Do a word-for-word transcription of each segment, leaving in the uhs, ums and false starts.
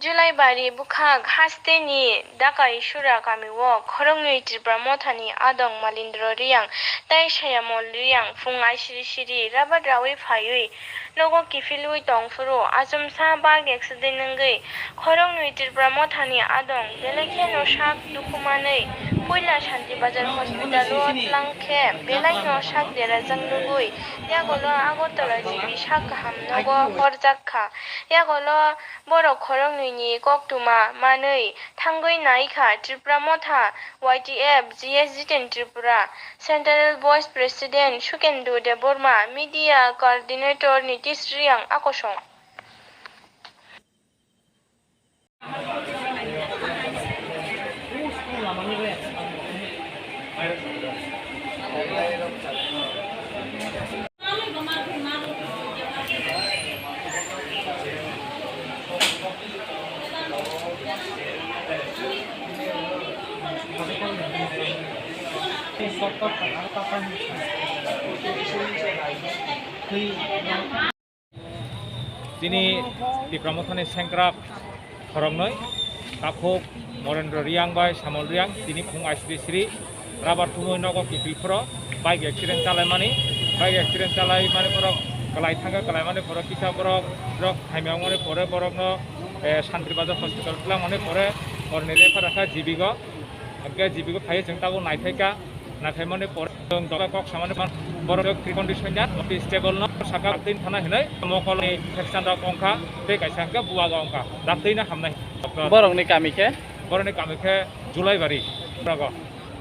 Julaibari bwkhak hasteni Dakaisura kamio khoroknwi Tipra Mothani adong Malindra Reang tei Sayamol Reang phung aisiri siri rabar raui phaiwi nogo kiphilwi tongphuru achomsa bike accident wngwi khoroknwi Tipra Mothani adong belai kheno sak dukhu manwi puila Shanti Bazar hospital o tlang khe belaino sak derajak nugwi yagolo Agartala G B sak kaham nogo horjak kha. Yagolo borok khoroknwini koktwma manwi thangwi nai kha Tipra Motha Y T F G S Jiten Tripura, Central Vice President Sukendu Debbarma, Media Coordinator Nitish Reang a kosong. Chini Tipra Mothani sengkrak khoroknwi, takhuk Morendra Reang bai Samol Reang, tini phung aisiri siri rabar thumwi nogo kiphil phoro bike accident chalaimani, bike accident chalaimani borok kwlai thangkha, kwlaimani borok kisa borok, borok hamya wngmani pore borokno, eh, Shanti Bazar hospital twlangmani pore borokni refer rakha G B go, hwnkhe G B go phaiwi chwng tabuk naithaikha. Naithaimani pore chwng doktor kok samani phan borok kri condition ya, stable no saka tin thana hinai mokol ni section rok ongkha tei kaisa hwnkhe buwago ongkha, daktino hamnai. Borokni kami khe? Borokni kami khe Julaibari. Borok.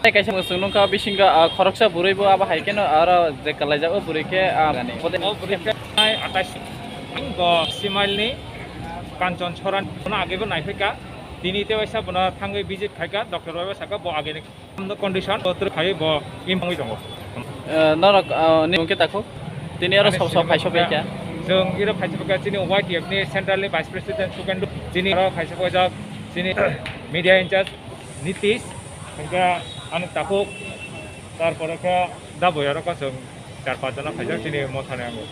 Tei kaisa mwsung nungkha bisingo, ah, khoroksa bwrwi bo abo hai kheno aro je kwlaijak o bwrwi khe, ah, gani. O bwrwi khe atais bo Simail ni Kanchon Soran bono age bo naiphai kha. Tini tei waisa bono thangwi visit khai kha, doctor bai saka bo age ni condition bo twrwk khai bo imongwi tongo. Eh, norok, ah, ni mungkhe takhuk? Tini aro ani sabo sabo sini phaiso mungkha bai kha. Chwng iro phaiso bai kha chini Y T F ni central ni vice president Sukendu, chini aro phaiso bai jak chini media in charge Nitish, hwnkhe ani takhuk, tarpore khe da boyaro kosong char panch jona khaijak chini mothani ango.